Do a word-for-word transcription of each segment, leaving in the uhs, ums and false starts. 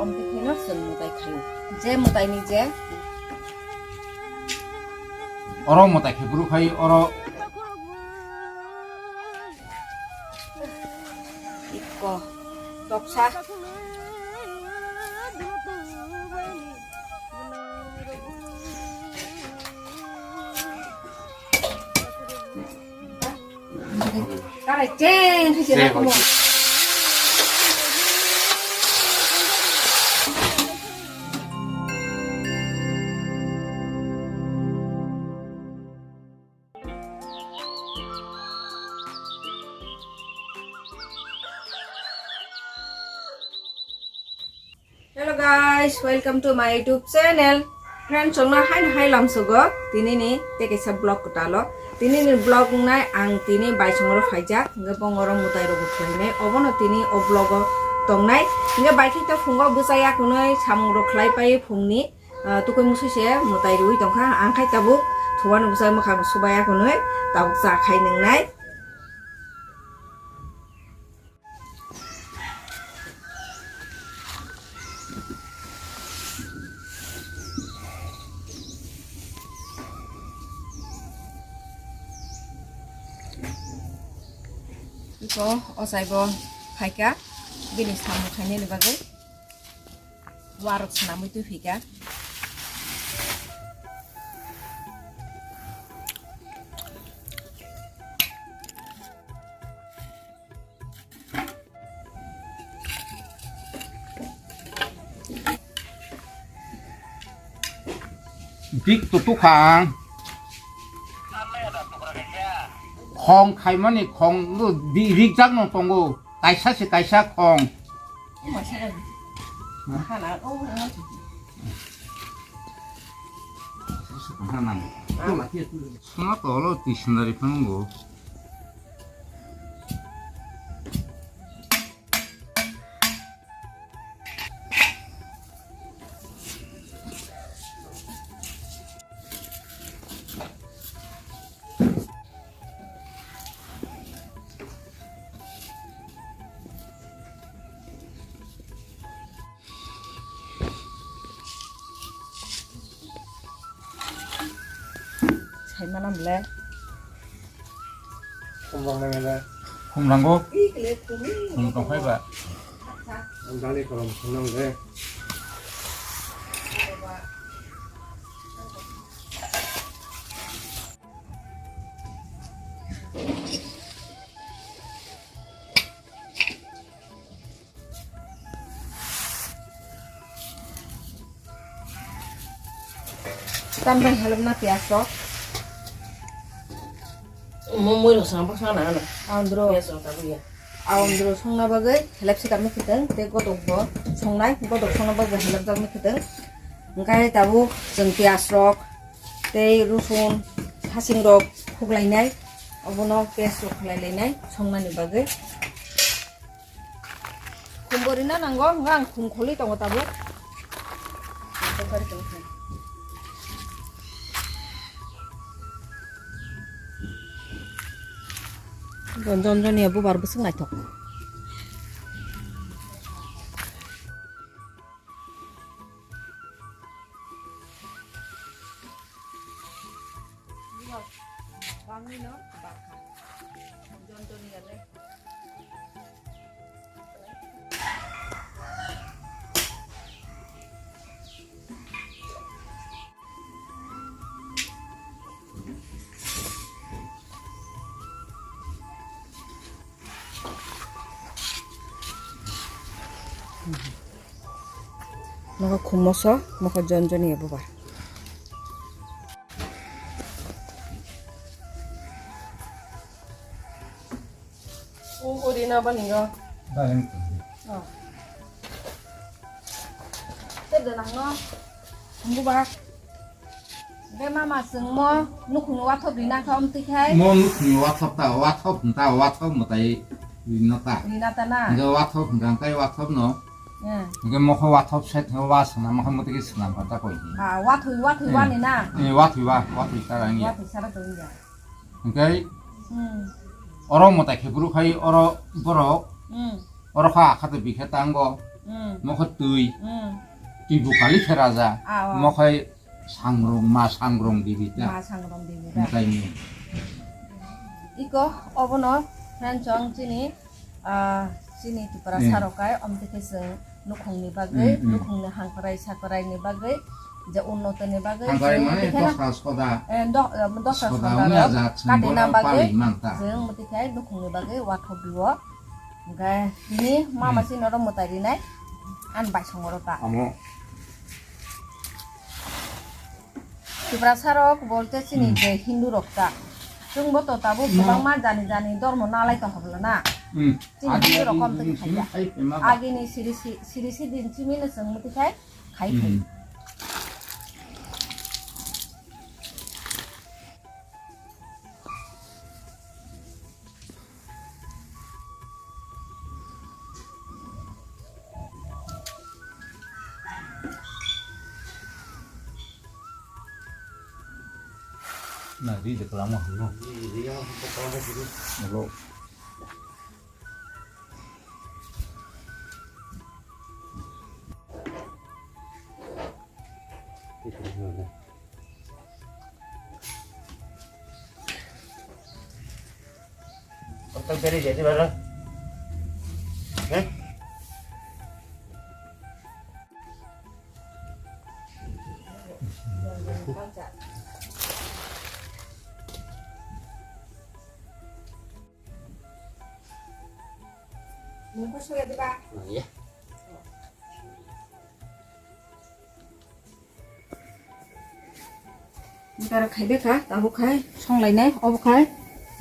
Tei kheno chwng mwtai khaio. Je mwtaini je. Oro mwtai khe bwrwi khai oro. Ikko. Toksa. Karai cheng khe chena kumo. Hello guys, welcome to my YouTube channel. Friends, chwngno haino hai lamsogo tinini tei kaisa vlog kwtalo. Tinini vlog wngnai ang tini baisongoro phaijak, hwnkhe bongoro mwtai rokbo khlainai. Obono tini o vlogo tongnai. Hwnkhe baithai to phungo bwchaya kwnwi samung rok khlai pai phungni, ah, tukui musui se mwtai rwi tongkha. Ang khai tabuk thuano bwchai mwkhang subaya kwnwi tabuk cha khai nwngnai. Iko o chaibo phaikha bini samung khainani bagwi, warok swnamwi twi phaikha. Bik tutuk kha ang. Khong khaimani khong no di rijak no tongo. Kaisa se kaisa khong. Suna tolo twi sundari phango. Sai manam le. Khum rok nang le. Khum nango. Khum tong phai ba. Ang dali kolom khum nang le. Tambai help na piyas rok. Mo moi rok sang bak sang na na. Andro. Piyas rok tabu ya. Andro songna bagwi help si kami khiteng te godok bo songnai godok songna bagwi help jak mi khiteng. Engkai tabu chwng piyas rok tei rusun hasing rok khuklainai obono paste rok khlai lainai songnani bagwi. Khum bo rina nango, hwnka ang khum kholi tongo tabuk. Jon joni bubar bwswk naithok. Bangni no bakha. Jon joni ya le. Nokha khum moso, nokha jon joni ya buba. O, o, di na ba ningo. Ba, yang. Oh. Te de nang no. Ngu ba. Be mama sung mo, nukhung wathop di na khom ti khai. Mo nukhung wathop ta, wathop ta, wathop mo tai di na ta. Di na ta na. Nge wathop, ngang kai wathop no. Hmm. Nge mo kho wathop set, nge wa sana, mo kho mo ti ki sana, pa ta koi. Ah, wathoi, wathoi wa ni na. Eh, wathoi wa, wathoi sara nge. Wathoi sara to ya. Hingke Hmm. oro mwtai khe bwrwi khai oro borok Hmm. oro kha akha twi bikhe tango. Hmm. Mokho twi. Hmm. Twi bukali khe raja. Ah, oh. Mokhai sangrung, ma sangrung dibita. Ma sangrung dibita. Mokhaini. Iko obono friend chong chini, ah, chini Tripura Hmm. sarokai, omtwi khe chwng nukhungni bagwi, Hmm, hmm. nukhungni hangkrai sakraini bagwi, je unnotoni bagwi, Hangkrai chwng mane motwi khe na, dosa soda. Eh, do-, eh, dosa Soda soda wngya rok jat songbo katina bagwi, pali manta. Chwng motwi khe nukhungni bagwi wathok diwo. Hingkhe tini mama Hmm. chini oro mwtai rinai, ani baisongo ro ta. Amo. Tiprasa rok bolte chini Hmm. je Hindu rok ta. Chwngbo to tabuk No. kwbangma jani jani dormo nalai tong kha bwla na. Hmm. Chini Adi Hindu adi rok kom twi Hindu khai ya. Hindu khai phaima ba. Agini siri si-, siri si din chimino chwng mwtwi khai, khai khai. Hmm. Na, ri de kwlangma hwnno. Ulo. Otak beri jadi bara. Heh? Mungko soya diba? Oh, iya. Nokara khai bekha, tabuk khai songlainai, obo khai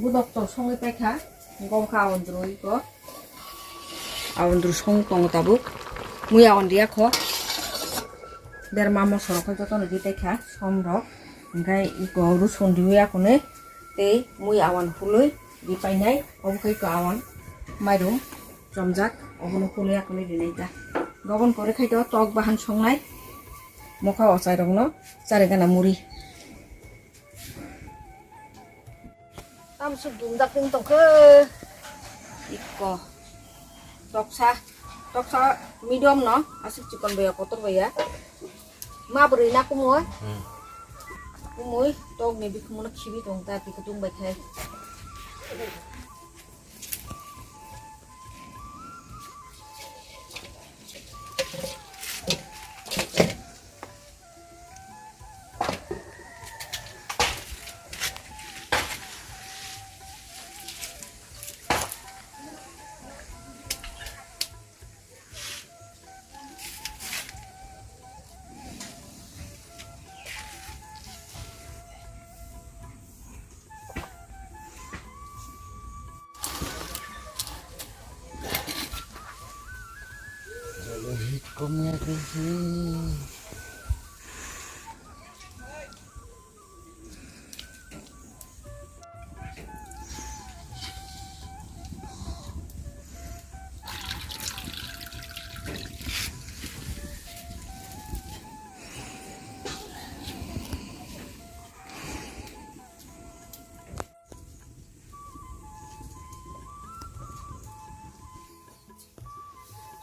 budok to songwi paikha, obo kha awandru iko. Awandru song tongo tabuk. Mui awan riya kho. Berma mosok rok jotono di paikha, som rok. Hingkhai iko rusun riwi akhunwi tei mui awan hului di painai. Obo khai iko awan mairum chomjak, obono hului akhunwi rinai ta. Gobon kore khai to tok bahan songnai. Mokha ochai rokno chari gana muri. Tamsuk dungjak wng tongkhe. Ikko. Toksa, toksa medium no, aswk chikon baiya, kotor baiya. Ma bwrwi na kumui? Hmm. Kumui, tokni bikhumono khibi tong ta, twi kutung bai khai.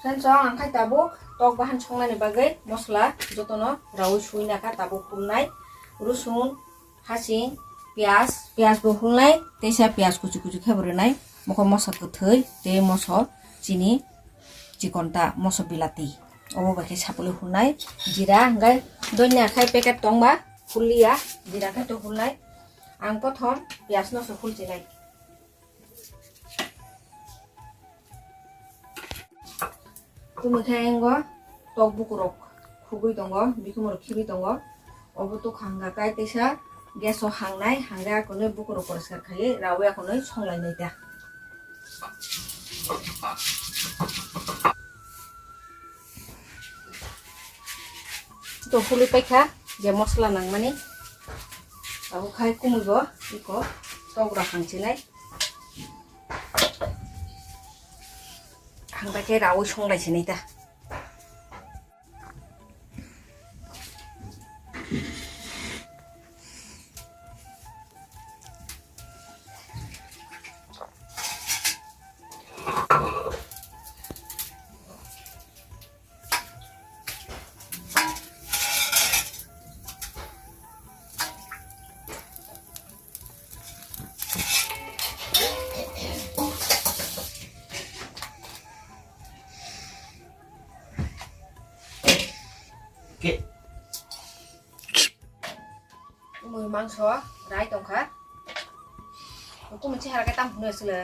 Friends, ang khai tabuk tok bahan songnani bagwi mosla jotono rawi sui nakha, tabuk hulnai, rusun, hasing, piyaj, piyaj bo hulnai, teisa piyaj kuchu kuchu khe bo rwnai, mokho moso kwthwi tei moso chini chikonta, moso bilati, obo bai khe sapulwi hulnai, jira hwnkhe donya khai packet tongba hulliya, jira khai to hulnai, ang kothom piyaj no se hulchinai. Tumui khe engo tok bukurok khugui tongo, bikhumorok khibi tongo. Obo tukha hangka kai teisa gas o hangnai, hangga akonwi bukurok poriskar khaiwi rawi akonwi songlainai ta. To hului paikha je mosla nangmani. Abo khai kumui bo iko togra hangchinai. Hangbai khe rawi songlai sinai ta. Kumui mangso rai tongkha. Kumui chihara khe tam hwnwi aswk le.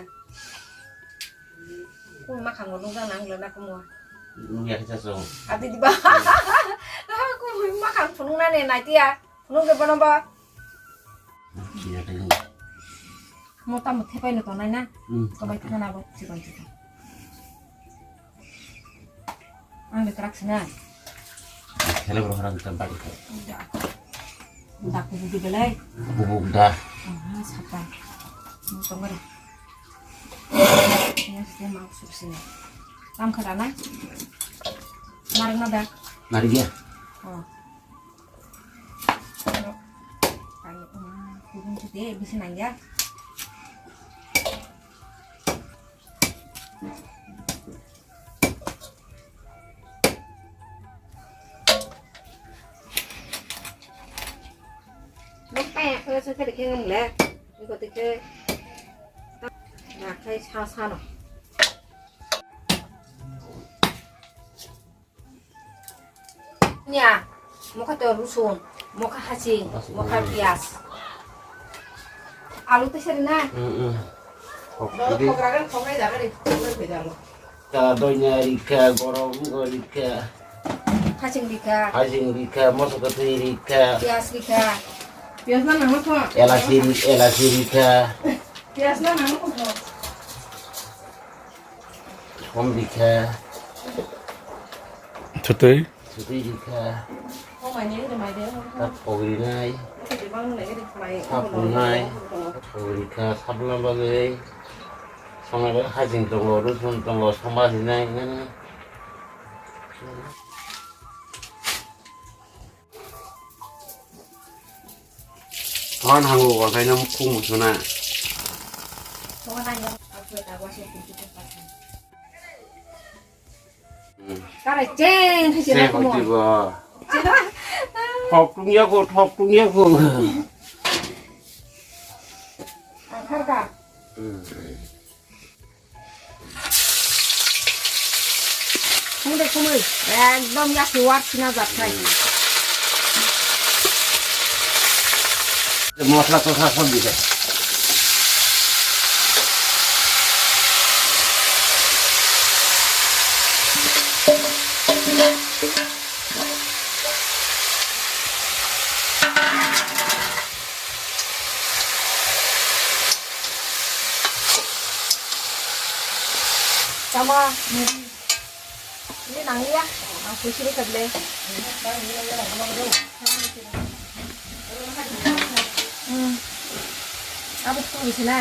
Kumui makhang bo nukjak nang le na kumui. Nukya khe chasong. Adi diba. Kumui makhang phunuknani naitiya. Phunuk de bono ba. Nukya khe nung. Mo tamo thepai no tonai na. Hmm. Kobai thana bo chikon chikon. Ang de krak sina. Khele bro harang tam bari khe. Da. Da kubuk di belai. Kubuk da. Ah, sapa. Ini tong bari. Ini sih mau sup sini. Tam khada na. Narik na da. Narik ya. Oh. Kayu, hmm, kubung tu de, bisa nang ya. Nokta ya, kalau saya kerja ngam le, ini kau tiga, nak saya sasa no. Nya, mokha to rusun, mokha haching, mokha piyaj. Alu to seri na? Mm, mm. Khok didi. Khok ragan khok rai jaga ri, khok rai jaga. Ka doina rikha, gorom go rikha. Haching rikha. Haching rikha, moso kwtwi rikha. Piyaj rikha. Piyaj na nang kho. Elasi ri-, elasi rikha. Piyaj na nang kho. Som rikha. Thutui. Thutui rikha. Thap pogrinai. Thap nunai. Thap pogri kha, sabna bagwi. Songnai hajing tongo, rusun tongo, soma rinai. Hon hango, okai no mukhu musuna. Kare cheng, hai chena. Cheng, kumo. Hoi dibo. Thok tung ya ko, thok tung ya ko. Akhar ka. Hmm. Kumui de kumui, ekdom ya kuwar sina jat khai. Mosla tosa sob dikhe. Tama, ini nang ya, aku sini kerja. Hmm, aku tuh di sini.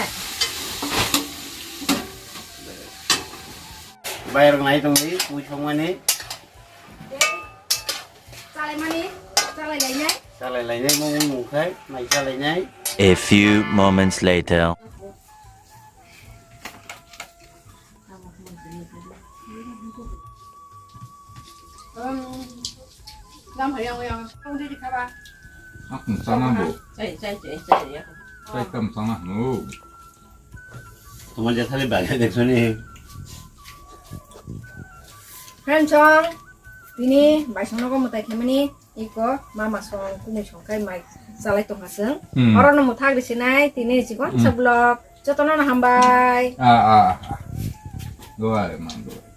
Bayar ngai tong ni, kui song mani. Chalai mani, chalai lainai. Chalai lainai, mung mung khai, mai chalai nai. A few moments later. Akung sana bo. Chai, chai, chai, chai, ya. Chai kam sana, no. Toma jathale bagya dekho ni. Friends song, tini baisong nogo mwtai khaimani, iko mama song, kumui song khai mai chalai tongkha chwng. Hmm. Oro no mwthak risinai, tini chikon sa vlog. Jotono no hambai. Ah, ah, ah. Duai, man, duai.